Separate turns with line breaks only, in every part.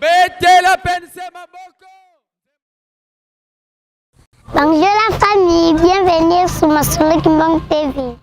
Betela pense maboko.
Bonjour la famille, bienvenue sur Masolo Kimbang TV.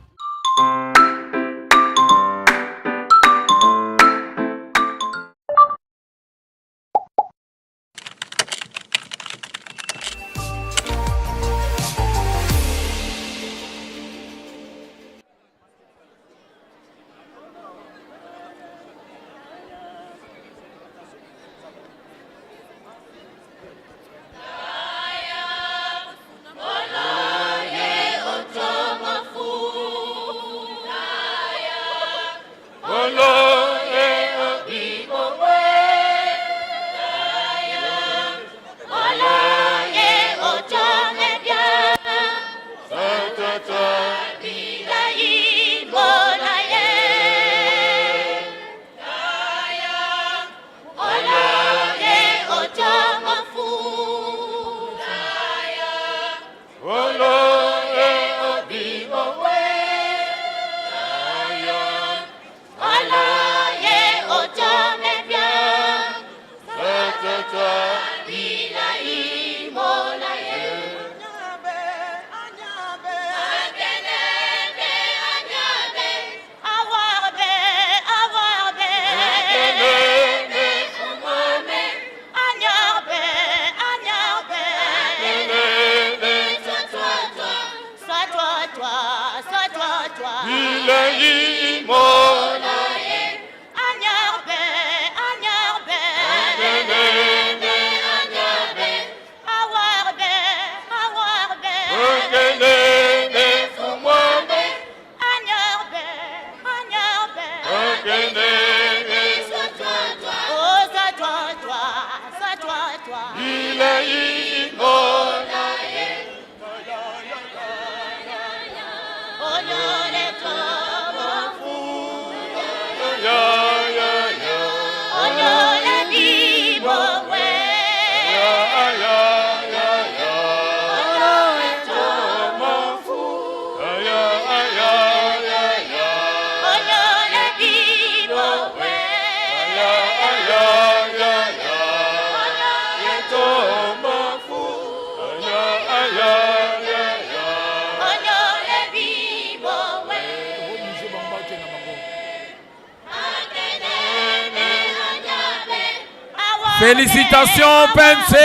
Félicitations PNC.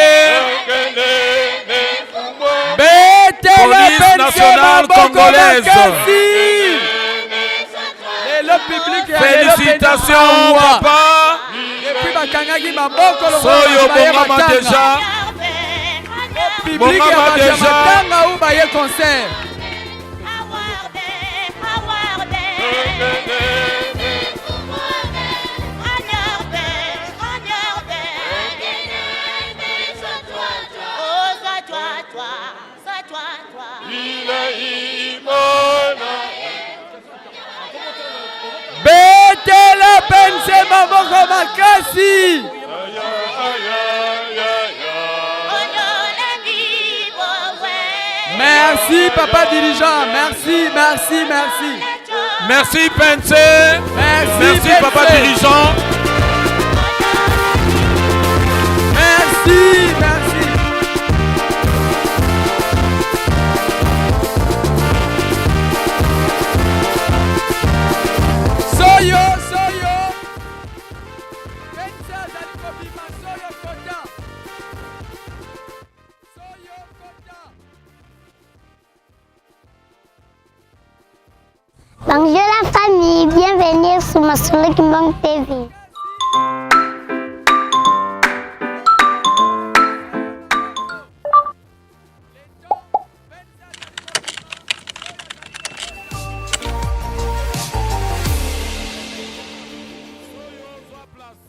Police nationale congolaise. Félicitations papa. Soyo bongama déjà. Bongama déjà.
Concert. papa dirigeant. Merci, merci, merci.
Merci Pense.
Merci,
Merci
Pense.
papa dirigeant.
Merci, merci. Soyo, soyo. Pense azali kobima soyo kota. Soyo kota.
Bonjour la famille, bienvenue sur Masolo Kimbangu TV.
Soyo, zwa place.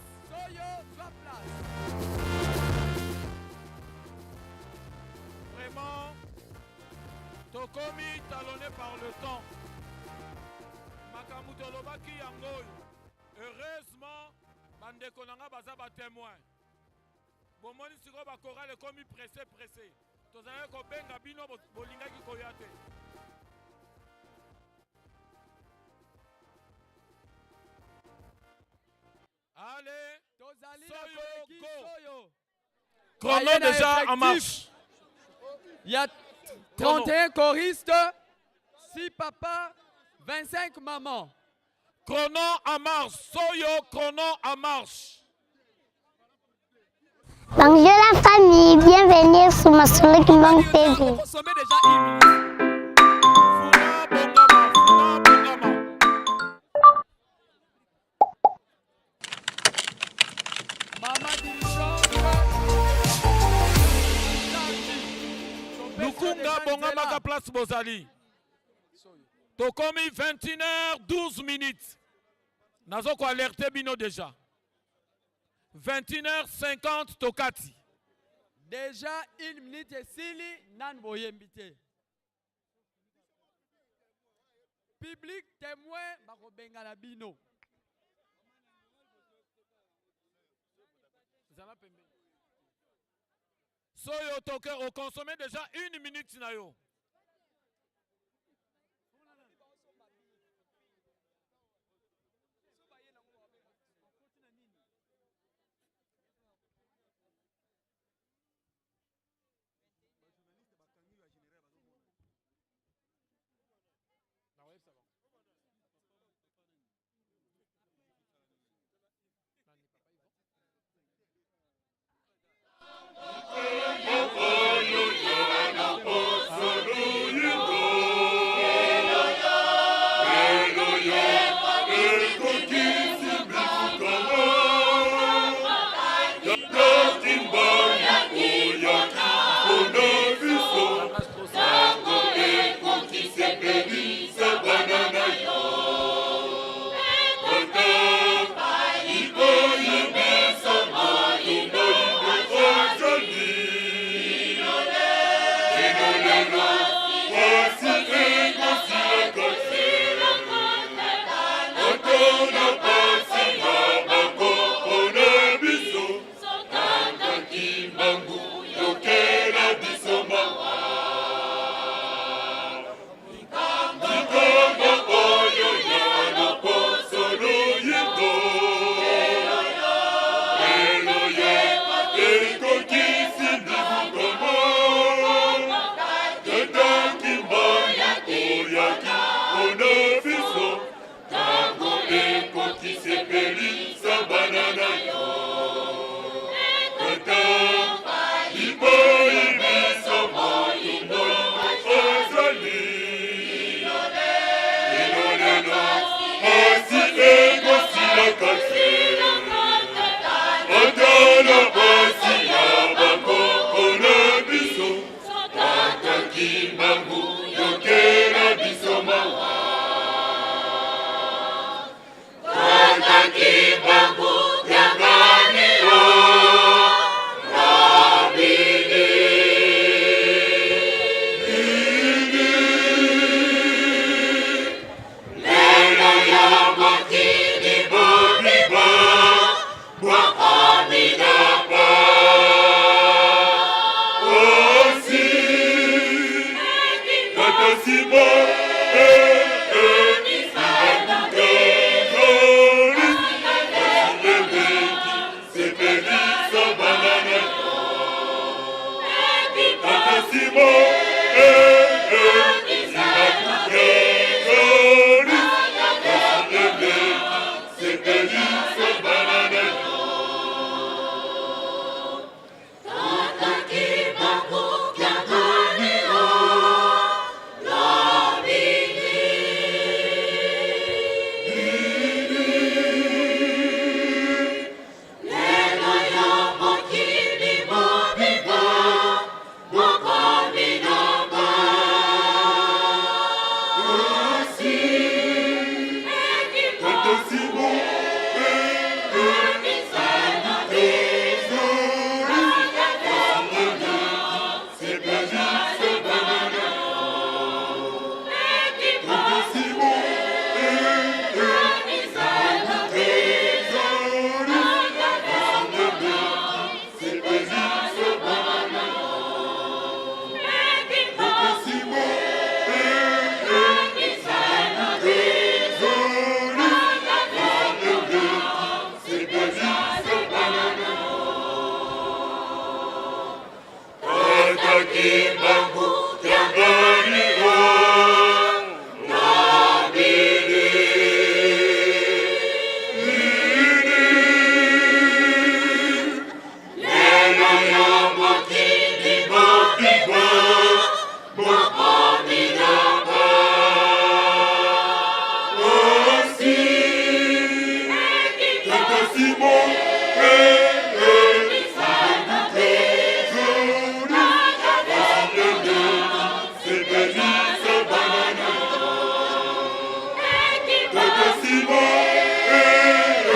Vraiment, tokomi talonné par le temps. Makambo tolobaki yango oyo. Heureusement, bandeko na nga baza batémoin. Bomoni sikoyo bakorale ekomi presse presse. Tozalaki kobenga bino bolingaki koya te. Allez,
Tozali na
Soyo,
koleki
go.
soyo.
Chrono
Bayena
déjà en
effectif.
marche.
Il y a 31 choristes, 6 papas, 25 mamans.
Chrono en marche. Soyo, chrono en marche.
Bonjour la famille, bienvenue sur Masolo Kimbangu TV.
Consommez déjà une minute.
Funa bongama, funa bongama.
Maman dirigeante.
Lukunga bongamaka place bozali. Tokomi 21h12 minutes. Nazo ko alerter bino déjà. 21h50 tokati.
Déjà une minute esili nanu boyembi te. Public témoin bakobengana bino.
Soyo toke o consommer déjà une minute na yo.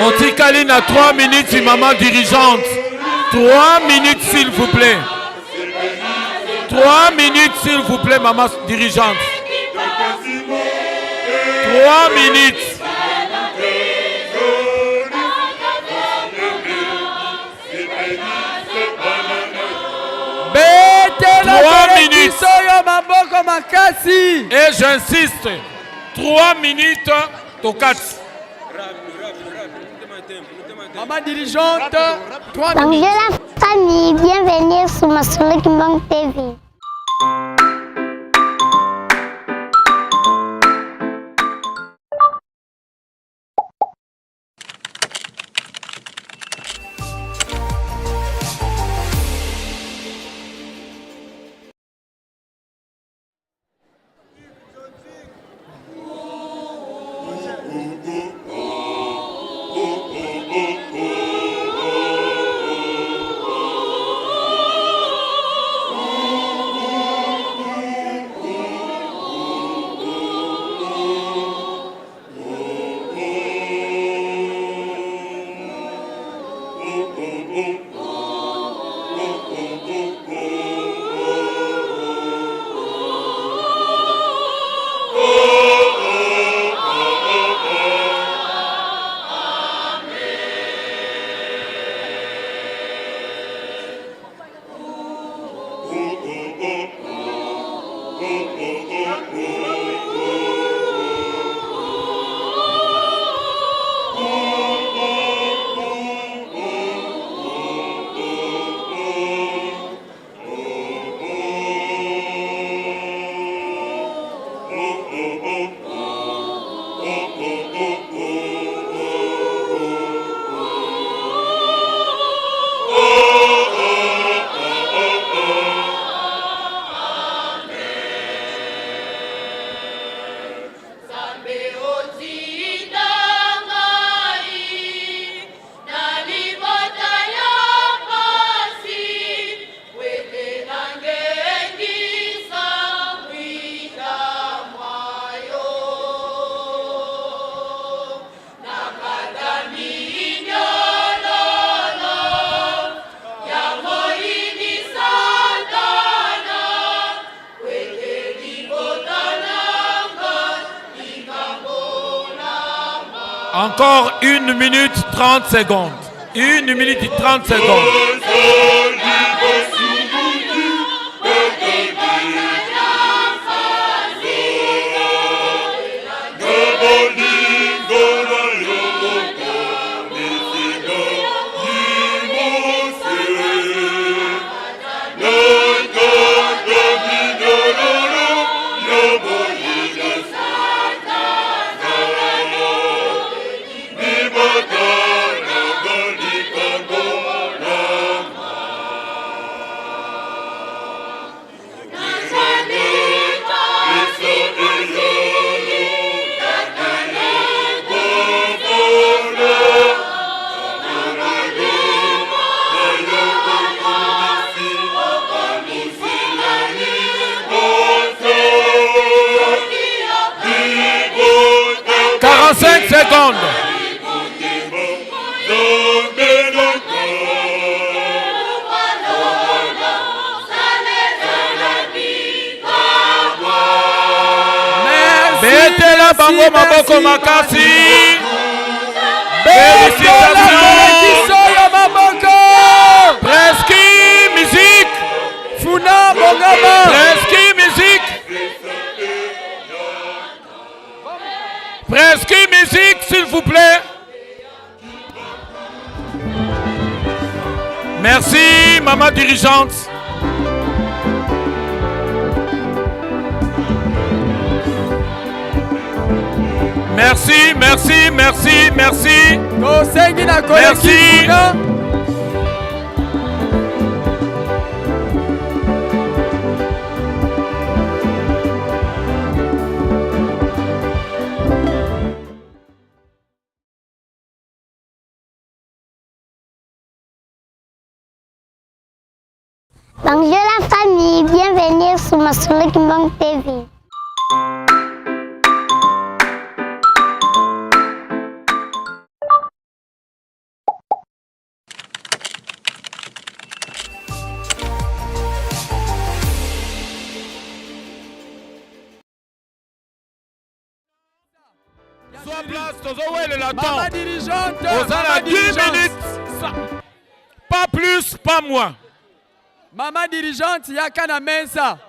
Otikali na 3 minutes, maman dirigeante. 3 minutes, s'il vous plaît. 3 minutes, s'il vous plaît, maman dirigeante. 3 minutes.
Betela
3
kolekisa
minutes.
oyo maboko makasi.
Et j'insiste, 3 minutes, tokati.
Maman dirigeante, 3
Bonjour
minutes.
la famille, bienvenue sur Masolo Kimbangu TV.
Encore 1 minute 30 secondes. 1 minute 30 secondes. Betela bango maboko makasi.
Félicitations. Maboko.
Presque musique.
Funa bongama.
Presque musique. Presque musique, s'il vous plaît. Merci, maman dirigeante. Merci, merci, merci, merci.
Tosengi na
Merci.
koleki kuna.
Bonjour la famille, bienvenue sur Masolo Kimbangu TV.
Zwa place, tozowelela
Mama
temps.
dirigeante.
Oza
Mama
na 10
dirigeante.
minutes. Pas plus, pas moins.
Mama dirigeante yaka na mesa.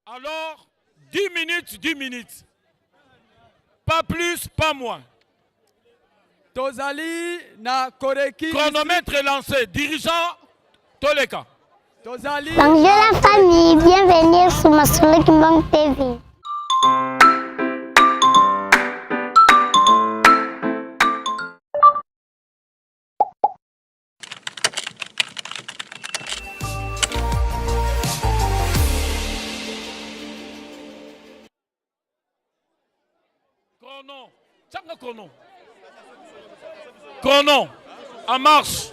Alors, 10 minutes, 10 minutes. Pas plus, pas moins.
Tozali na koreki.
Chronomètre est lancé. Dirigeant, Toleka.
Tozali.
Bonjour la famille, bienvenue sur Masolo Kimbangu TV.
Chrono. Tianga chrono. Chrono. En marche.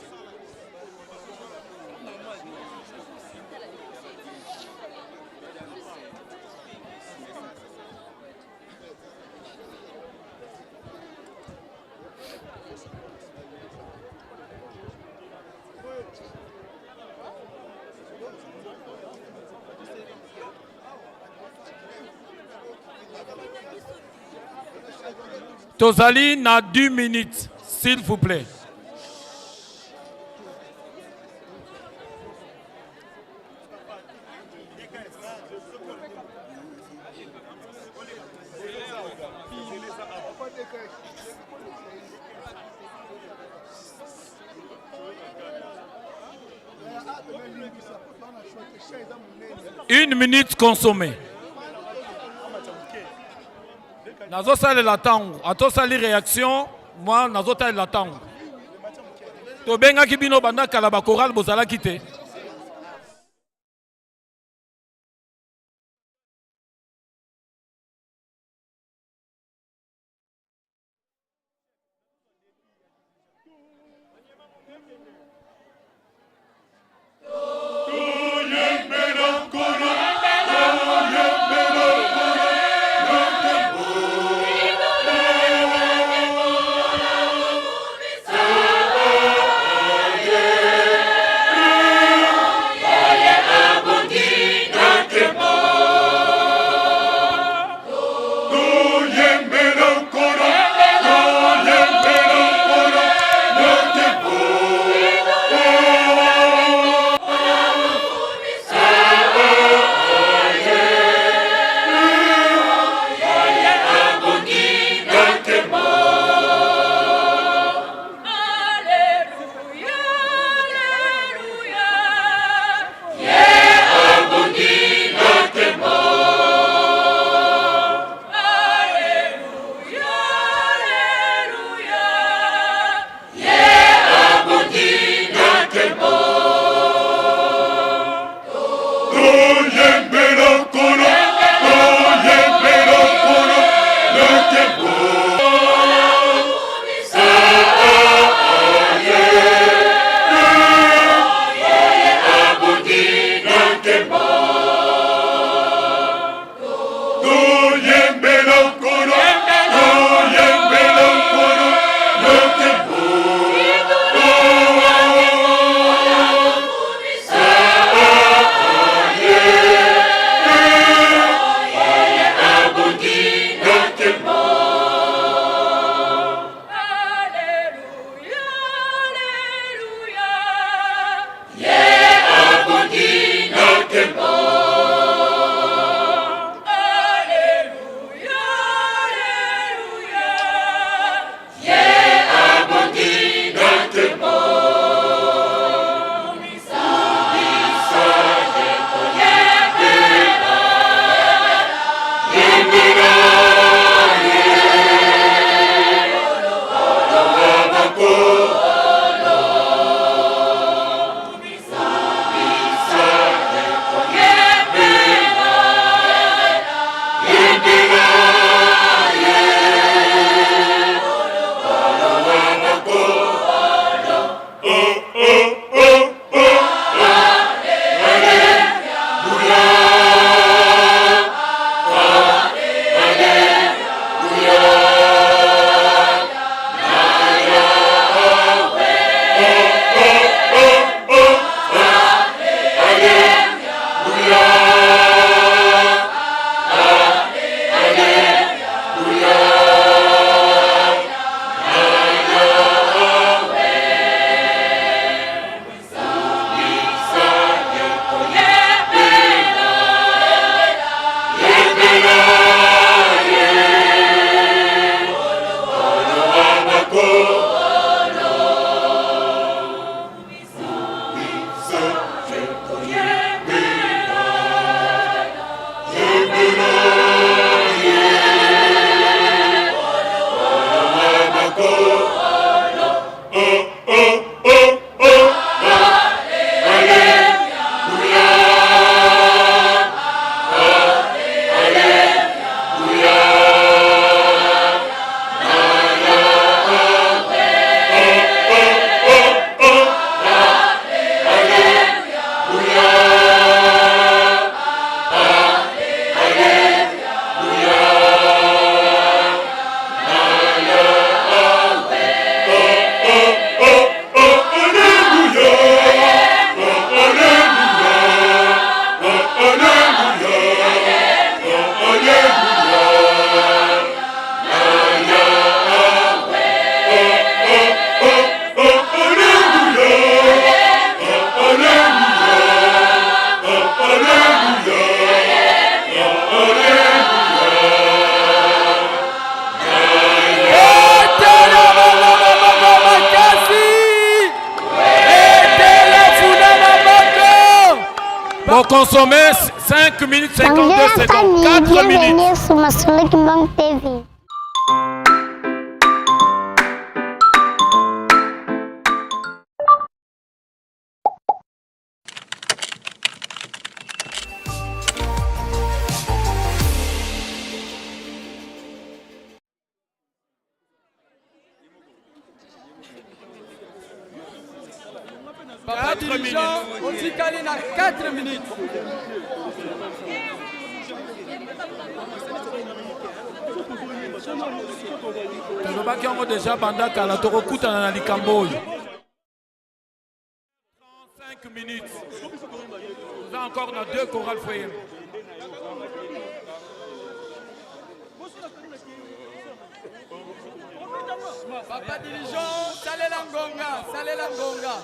Tozali na 10 minutes, s'il vous plaît. Une minute consommée. Nazosalela ntango atosali réaction moi nazotalela ntango tobengaki bino banda kala bakorale bozalaki te. Bokonsome 5 minutes 52
Bonjour la
secondes.
famille,
4 minutes.
bienvenue sur Masolo Kimbangu TV.
Papa dirigeant, otikali na 4 minutes.
Tolobaki yango deja banda kala, tokokutana na likambo oyo. 35 minutes. Toza encore na deux chorales foyer.
Papa dirigeant, salela ngonga, salela ngonga.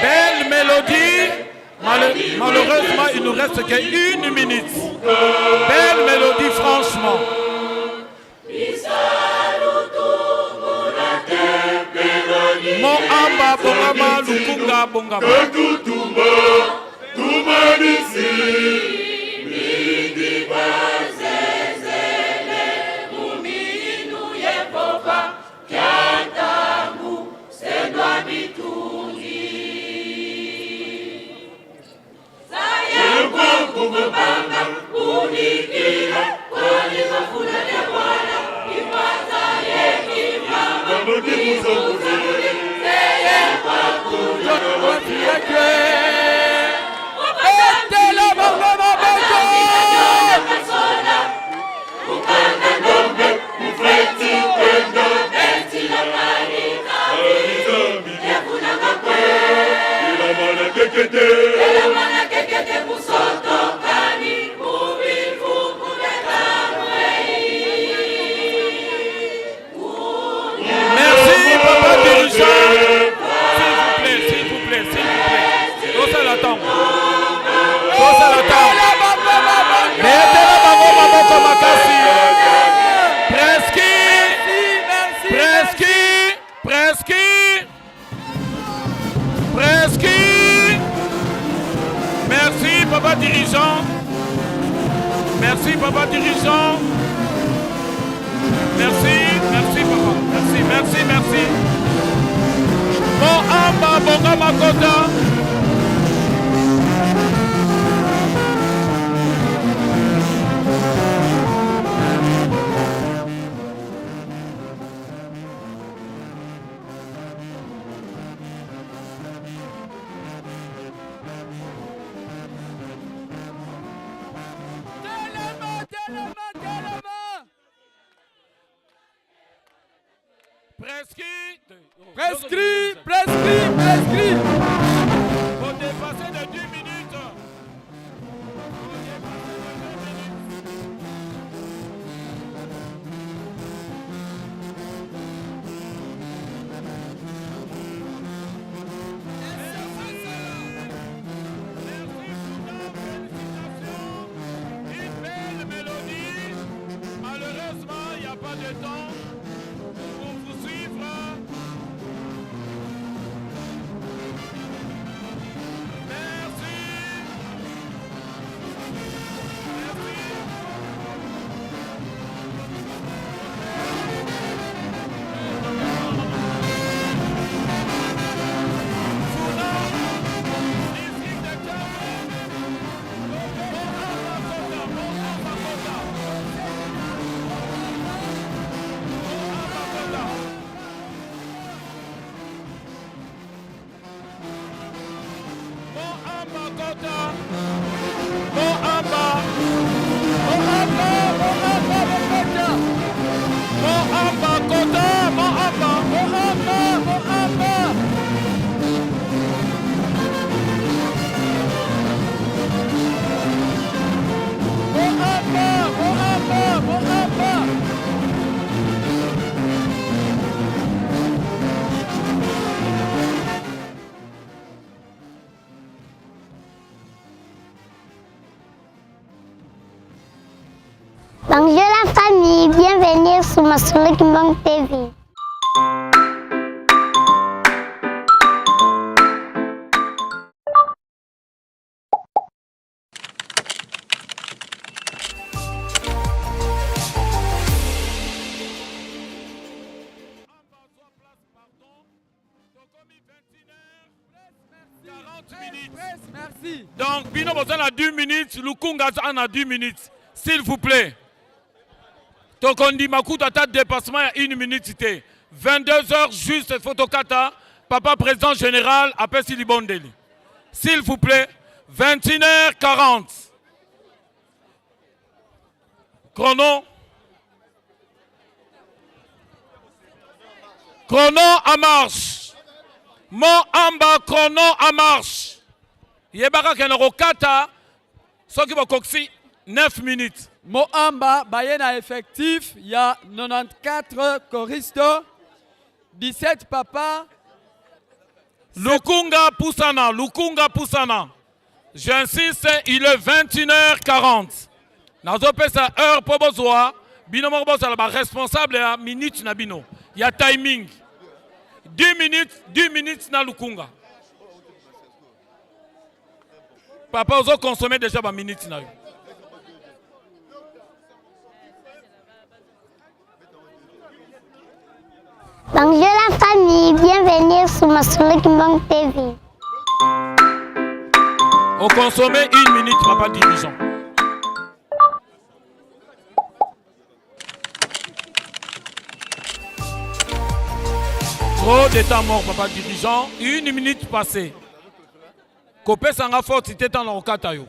Belle mélodie. Malheureusement, il nous reste qu'une minute. Belle mélodie, franchement. Moamba, Bongama, Lukunga, Bongama.
Betela bango maboko.
Merci, papa dirigeant. S'il vous plaît, s'il vous plaît, s'il vous plaît. Tosala ntango. Tosala ntango.
Betela bango maboko.
Betela bango maboko makasi. Presque,
Merci, merci.
presque, presque, presque. Merci, papa dirigeant. Merci, papa dirigeant. Merci, merci, papa. Merci, merci, merci. Moamba Bonga Makota. Prescrit.
Prescrit, prescrit, prescrit.
Faut dépasser de 10 minutes. Faut dépasser de 2 minutes. Merci Soudan, félicitations. Une belle mélodie. Malheureusement, il n'y a pas de temps pour vous suivre. Merci. Merci. Soudan, district de Tshangu. Mont Amba Kota, Mont Amba Kota. Mont Amba Kota. Mont Amba.
Mont Amba, Mont Amba, Bokota.
Mont Amba Kota, Mont Amba.
Mont Amba, Mont Amba. Mont Amba, Mont Amba, Mont Amba.
Bonjour la famille, bienvenue sur Masolo Kimbangu TV.
Amba, zwa place, pardon. Tokomi 21h40 minutes.
Presse, merci.
Donc, bino boza na 10 minutes, Lukunga aza na 10 minutes. S'il vous plaît. Tokondima kutu ata dépassement ya 1 minute te. 22 heures juste faut tokata. Papa président général apesi libondeli. S'il vous plaît, 21h40. Chrono. Chrono en marche. Mont Amba, chrono en marche. Yebaka kende kokata soki bokokisi 9 minutes.
Mont Amba baye na effectif ya 94 choristes, 17 papa.
Lukunga pusana, Lukunga pusana. J'insiste, il est 21h40. Nazopesa heure po bozwa bino moko bozala ba responsable ya minute na bino ya timing. 10 minutes, 10 minutes na Lukunga. Papa ozo consommer déjà ba minute na yo.
Bonjour la famille, bienvenue sur Masolo Kimbangu TV.
O consommer une minute, papa dirigeant. Trop de temps mort, papa dirigeant. Une minute passée. Kopesanga forte te ntango na kokata yo.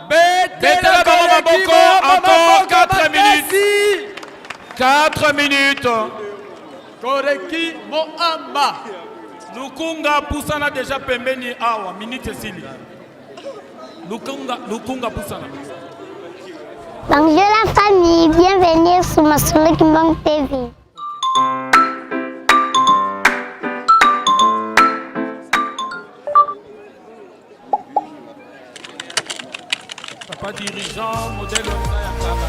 Betela bango maboko encore 4 minutes. 4 minutes.
Koreki Moamba.
Lukunga pusana deja pembeni awa minute esili. Lukunga, Lukunga pusana.
Bonjour la famille, bienvenue sur Masolo Kimbangu TV.
Papa dirigeant, modèle ya kala.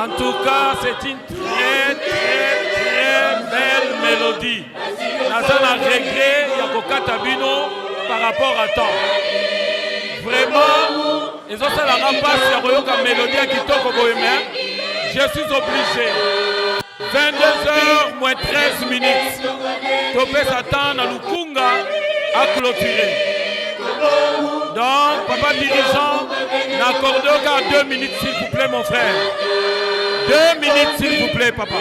En tout cas, c'est une très très très belle mélodie. Naza na regret ya kokata bino par rapport à temps. Vraiment, ezosalanga mpasi ya koyoka mélodie ya kitoko boye mais je suis obligé. 22h moins 13 minutes. Topesa temps na Lukunga à clôturer. Donc, papa dirigeant, n'accordez qu'à 2 minutes, s'il vous plaît, mon frère. 2 minutes, s'il vous plaît, papa.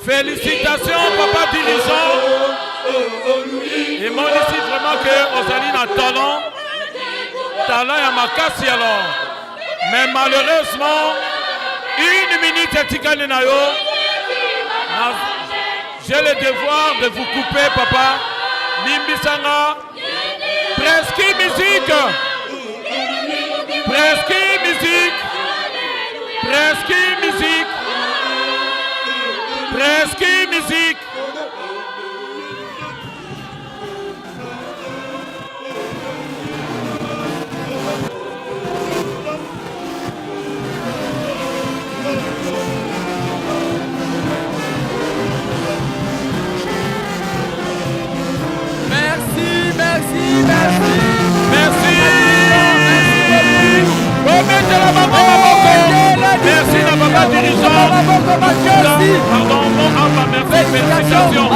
Félicitations, papa dirigeant. Et moi ici vraiment que ozali na talent. Talent ya makasi alors. Mais malheureusement, une minute etikali na yo. J'ai le devoir de vous couper, papa. Limbisanga. Presque musique. Presque musique. Presque musique. Presque musique.
Merci, merci, merci.
Merci. Obetela bango maboko. Merci na papa dirigeant. Pardon, mon Abba, merci, félicitations.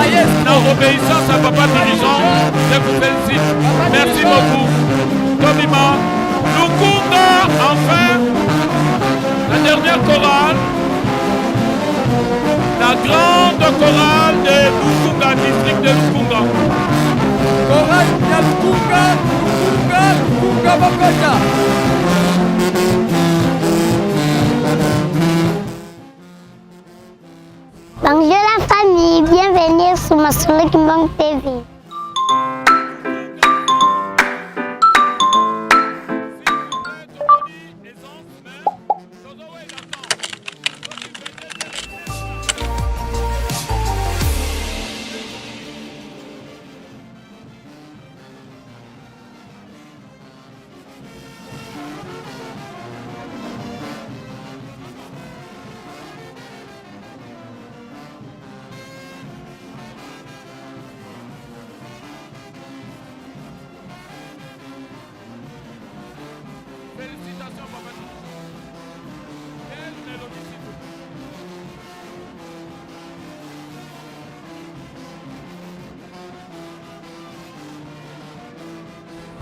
Na obéissance à papa dirigeant, je vous félicite. Merci beaucoup. Tobima, Lukunga, enfin, la dernière chorale, la grande chorale de Lukunga, district de Lukunga.
Chorale ya Lukunga, Lukunga, Lukunga Bokota.
Bonjour la famille, bienvenue sur Masolo Kimbangu TV.
Félicitations, papa. Quelle mélodie, s'il vous plaît.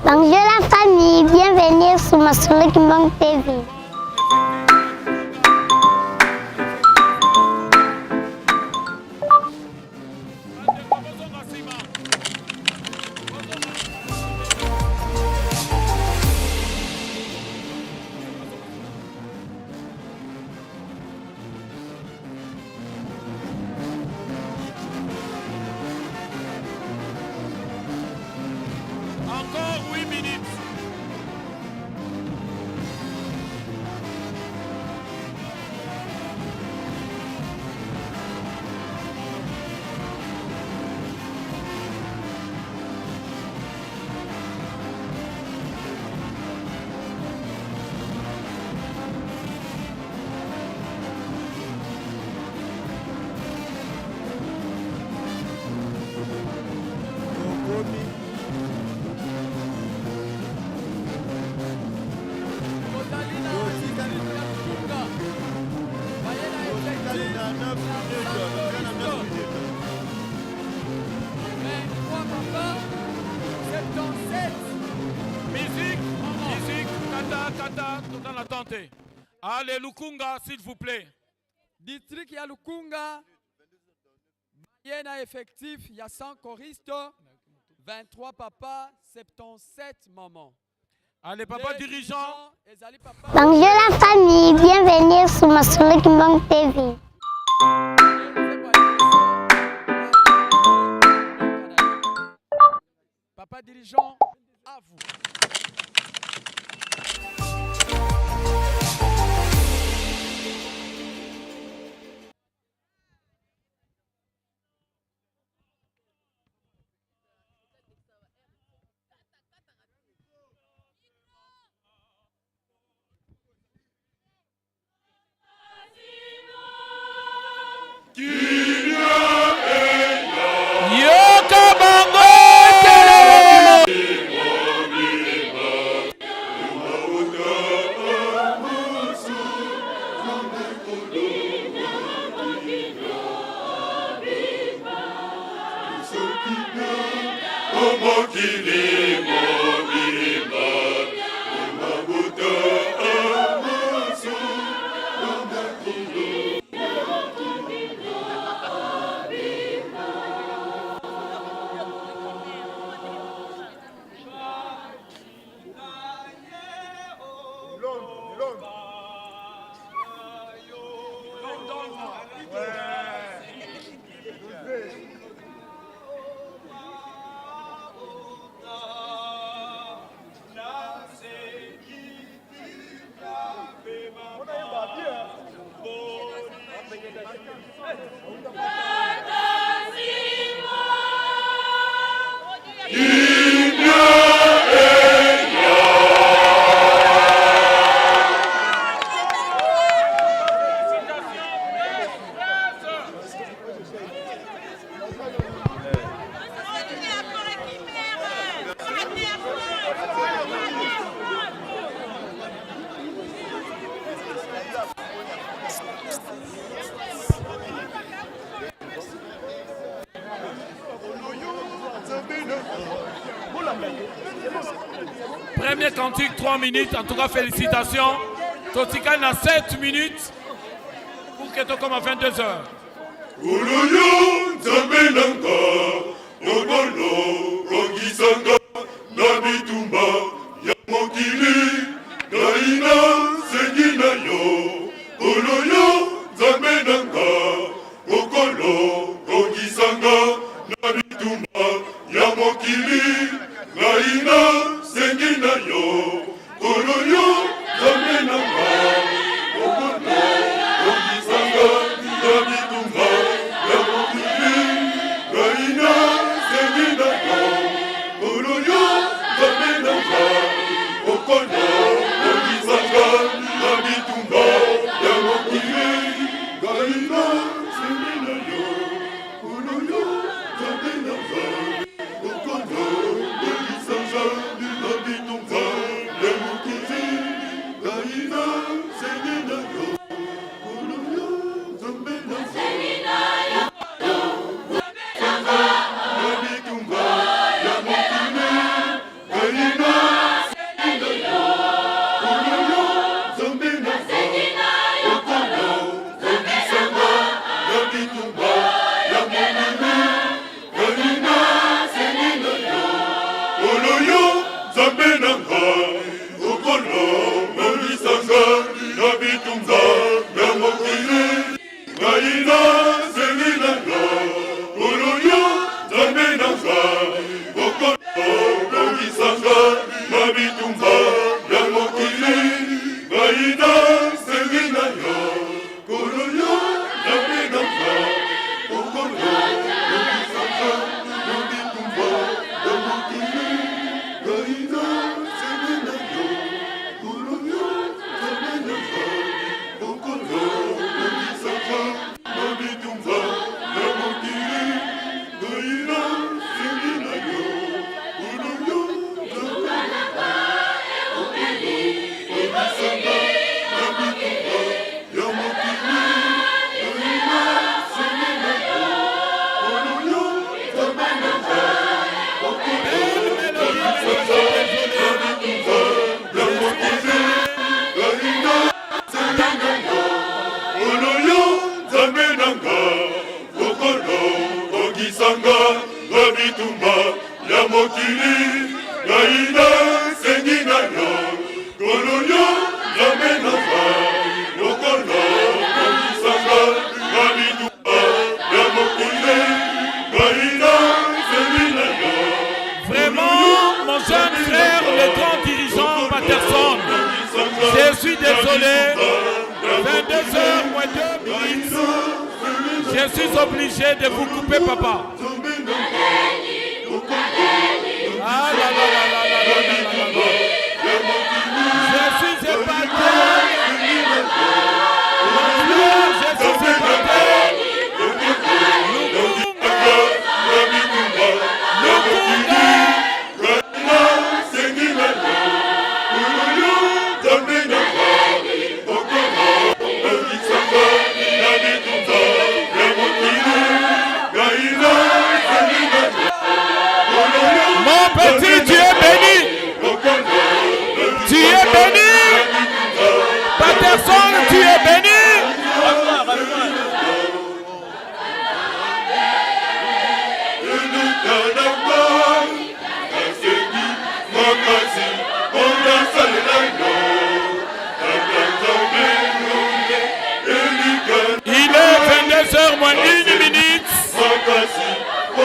Bonjour la famille, bienvenue sur Masolo Kimbangu TV.
Bandeko, bozonga nsima. Bozonga. Encore 8 minutes.
Tokomi
Tozali na
Totikali.
district ya Lukunga. Baye na
Totikali
effectif
na 9 minutes, totikali na 9 minutes.
23 papa, 77.
Musique, musique, kata, kata, toza na tente. Allez, Lukunga, s'il vous plaît.
District ya Lukunga baye na effectif ya 100 choristes, 23 papa, 77 maman.
Allez, papa
Les
dirigeant.
dirigeants, ezali papa.
Bonjour la famille, bienvenue sur Masolo Kimbangu TV.
Papa dirigeant, à vous.
Yoka bango. Premier cantique, 3 minutes. En tout cas, félicitations. Totikali na 7 minutes pour que tokoma 22 heures.
Nkolo yo Nzambe na nga, okolo kongisa nga na bitumba ya mokili, ngai nasengi na yo. Nkolo yo Nzambe na nga, okolo kongisa nga na bitumba ya mokili, ngai nasengi na yo. Nkolo yo Nzambe na nga, okolo kongisa nga na bitumba ya mokili, ngai nasengi na yo. Nkolo yo Nzambe na nga, okolo kongisa nga na bitumba ya mokili, ngai nasengi na yo. Nkolo yo Nzambe na nga, okolo kongisa nga na bitumba ya mokili, ngai nasengi na yo. Nkolo yo Nzambe na nga, na bitumba ya mokili, ngai nasengi na yo. Nkolo yo Nzambe na nga, okolo kongisa nga na bitumba ya mokili, ngai nasengi na yo. Nkolo yo Nzambe na nga, okolo kongisa nga na bitumba ya mokili, ngai nasengi na yo. Nkolo yo Nzambe na nga, okolo kongisa nga na bitumba ya mokili, ngai nasengi na yo. Nkolo yo Nzambe na nga, okolo kongisa nga na bitumba ya mokili, ngai nasengi na yo. Nkolo yo Nzambe na nga, okolo kongisa nga na bitumba ya mokili, ngai nasengi na yo. Nkolo yo Nzambe na nga, okolo kongisa nga na bitumba ya mokili, ngai nasengi na yo. Nkolo yo Nzambe na nga, okolo kongisa nga na bitumba ya mokili, ngai nasengi na yo. Nkolo yo Nzambe na nga, okolo kongisa nga na bitumba ya mokili, ngai nasengi na yo. Nkolo yo Nzambe na nga, okolo kongisa nga na bitumba ya mokili, ngai nasengi na yo.
Vraiment, mon jeune frère, le grand dirigeant Patterson, je suis désolé. 22h moins 2 minutes. Je suis obligé de vous couper, papa. Ah là là là là là là là là là. Je suis épaté. Mon frère, je suis épaté. Lukunga. Lukunga.
Nasengi na yo. Nkolo yo Nzambe na nga, okolo kongisa nga na bitumba ya mokili, ngai nasengi na yo. Nkolo yo
Mon petit, tu es béni.
okolo
Tu es béni. Patterson, tu es béni.
Elika na ngai, nasengi makasi mpo nasalela yo, Tata Nzambe. Elika
Il est 22h moins 1 minute.
makasi mpo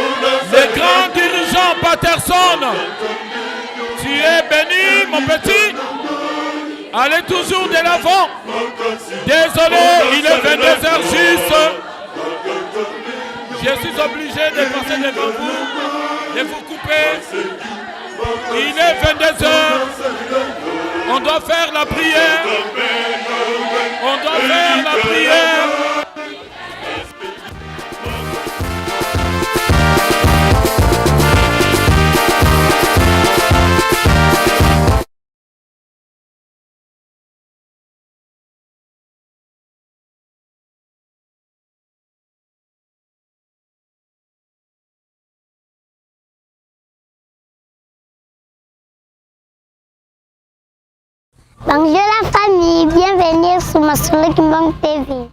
Le grand dirigeant Patterson, tu es béni, mon petit. Allez toujours de l'avant. Désolé, il est 22h juste. Je suis obligé de passer devant vous, de vous couper. Il est 22h. On doit faire la prière. On doit faire la prière.
Bonjour la famille, bienvenue sur Masolo Kimbangu TV.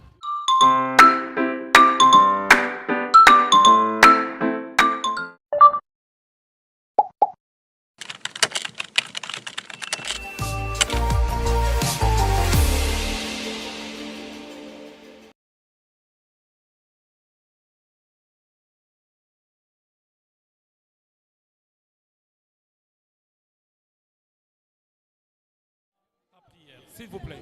S'il vous plaît.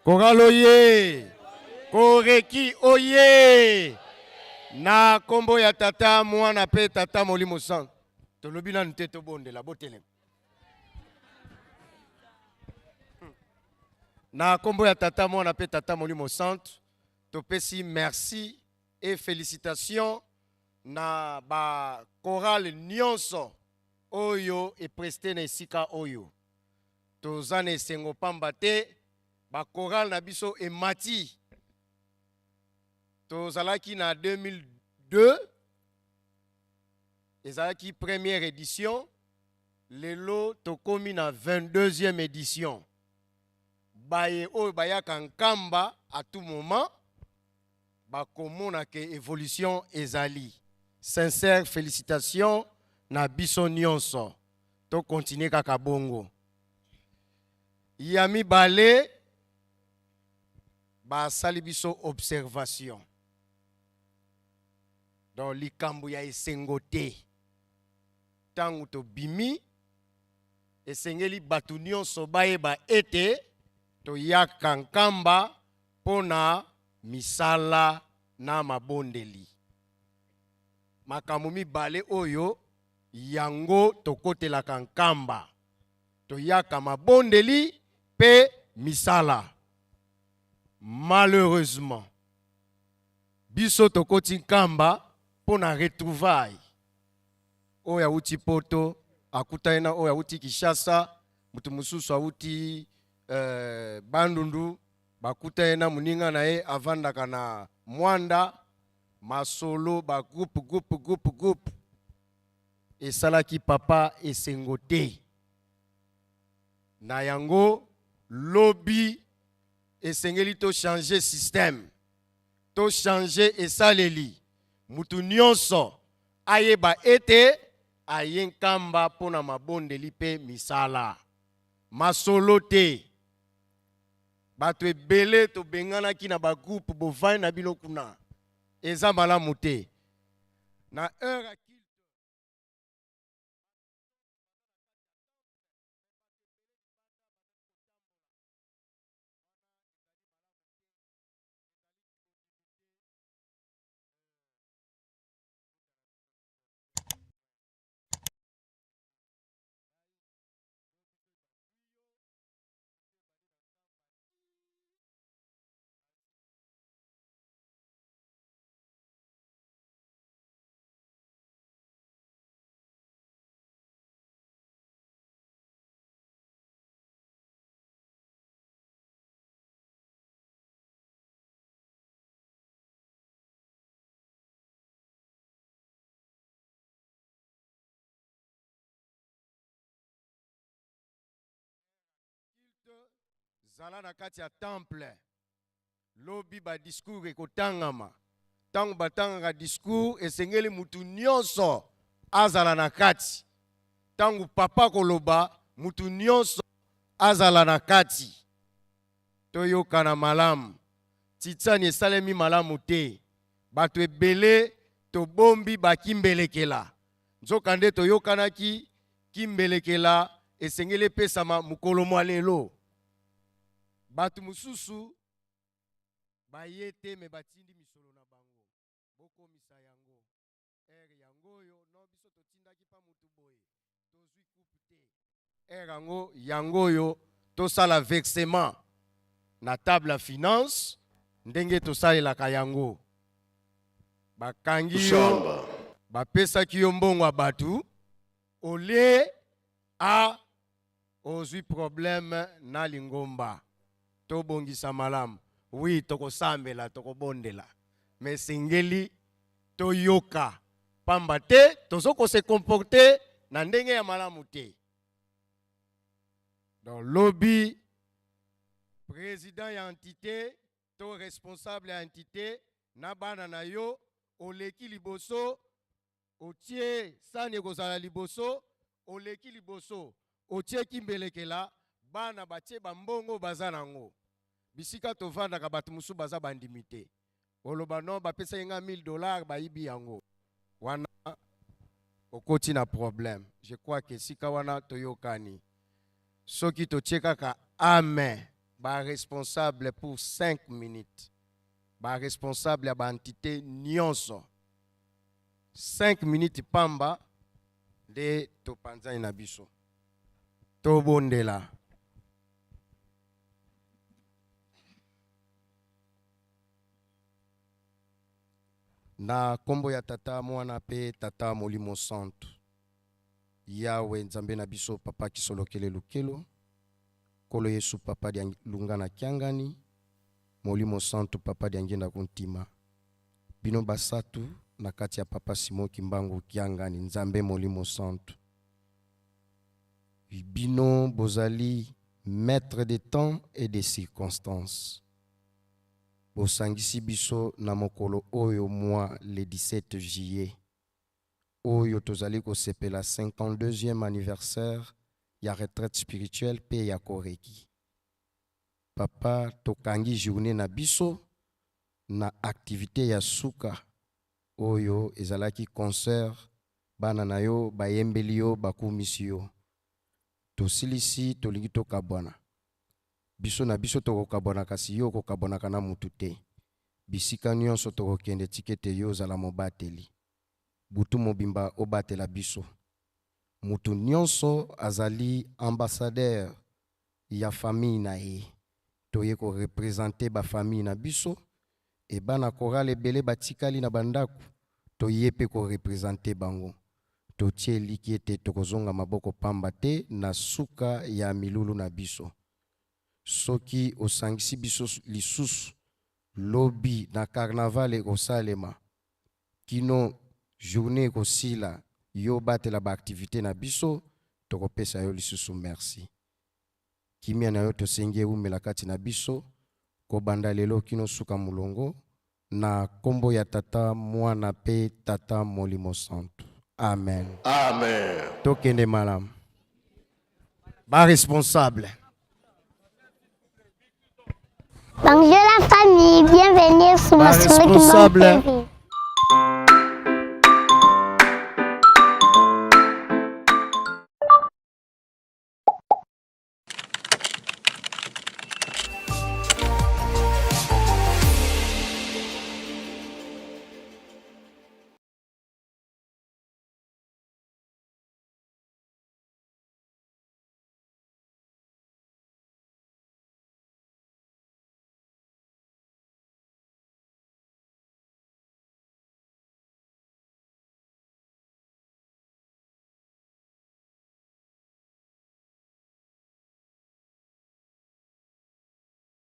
Chorale oye! Koreki oye! Na kombo ya Tata, Mwana pe Tata Molimo Santu. Tolobi nanu te tobondela, botelema. Na kombo ya Tata, Mwana pe Tata Molimo Santu, topesi merci et felicitations na ba chorale nionso oyo e prester na esika oyo. Toza na esengo pamba te ba chorale na biso emati. Tozalaki na 2002, ezalaki première edition, lelo tokomi na 22e edition. Baye oyo bayaka Nkamba à tout moment bakomona ke evolution ezali. Sincère felicitations na biso nionso. To continuer kaka bongo. Ya mibale, basali biso observation. Donc likambo ya esengo te. Tango tobimi, esengeli batu nionso bayeba ete toyaka Nkamba mpo na misala na mabondeli. Makambo mibale oyo yango tokotelaka Nkamba. Toyaka mabondeli mpe misala. Malheureusement, biso tokoti Nkamba mpo na retrouvailles. Oyo awuti poto akutani na oyo awuti Kinshasa, moto mosusu awuti Bandundu, bakutani na moninga na ye avandaka na Mwanda, masolo ba groupe groupe groupe groupe esalaki papa esengo te. Na yango lobi esengeli to changer système, to changer esaleli, mutu nionso ayeba ete aye Nkamba mpo na mabondeli mpe misala. Masolo te. Bato ebele tobenganaki na ba groupe bovandi na bino kuna. Eza malamu te. Na heure ya culte. Zala na kati ya temple. Lobi ba discours ekotangama. Tango batangaka discours, esengeli mutu nyonso azala na kati. Tango papa akoloba, mutu nyonso azala na kati. Toyokana malamu. Titsani esalemi malamu te. Bato ebele tobombi ba kimbelekela. Nzokande toyokanaki kimbelekela esengeli epesama mokolo mwa lelo. Bato mosusu baye te mais batindi misolo na bango. Bokomisa yango. Heure yango oyo non biso totindaki pa mutu boye tozui coupe te. Heure yango yango oyo tosala versement na table ya finance ndenge tosalelaka yango. Bakangi yo, bapesaki yo mbongo ya batu olie a ozui problème na lingomba. Tobongisa malamu. Oui, tokosambela, tokobondela. Mais esengeli toyoka pamba te tozo ko se comporter na ndenge ya malamu te. Donc lobi président ya entité to responsable ya entité na bana na yo oleki liboso otie sani ekozala liboso oleki liboso otie kimbelekela bana batie bambongo baza nango bisika tovandaka bato mosusu baza bandimi te oloba non bapesaki nga 1000 dollars bayibi yango wana okoti na problème. Je crois que esika wana toyokani soki totie kaka amen ba responsable pour 5 minutes ba responsable ya ba entité nyonso 5 minutes pamba nde topanzani na biso tobondela. Na kombo ya Tata, Mwana pe Tata Molimo Santu. Yahweh Nzambe na biso Papa Kisolokele Lukelo, Nkolo Yesu Papa dia lunga na Kiangani, Molimo Santu Papa diangienda kuntima. Bino basatu na kati ya Papa Simon Kimbangu Kiangani, Nzambe Molimo Santu. Bino bozali maître de temps et de circonstances. Bosangisi biso na mokolo oyo mua le 17 juillet oyo tozali kosepela 52e anniversaire ya retraite spirituelle pe ya Koreki. Papa tokangi journee na biso na activite ya suka oyo ezalaki concert bana na yo bayembeli yo bakumisi yo. Tosilisi tolingi tokabwana. Biso na biso tokokabwana kasi yo okokabwanaka na mutu te. Bisika nionso tokokende tika ete yo ozala mobateli. Butu mobimba obatela biso. Mutu nionso azali ambassadeur ya famille na ye. Toye ko representer ba famille na biso et bana chorale ebele batikali na ba ndaku toye pe ko representer bango. Totie elikya ete tokozonga maboko pamba te na suka ya milulu na biso. Soki osangisi biso lisusu lobi na carnaval ekosalema kino journee ekosila yo obatela ba activites na biso, tokopesa yo lisusu merci. Kimia na yo tosengi ewumela kati na biso kobanda lelo kino suka molongo Na kombo ya Tata, Mwana pe Tata Molimo Santu. Amen.
Amen.
Tokende malamu. Ba responsable.
Bonjour la famille, bienvenue sur
Ba
Masolo Kimbangu
responsable.
TV.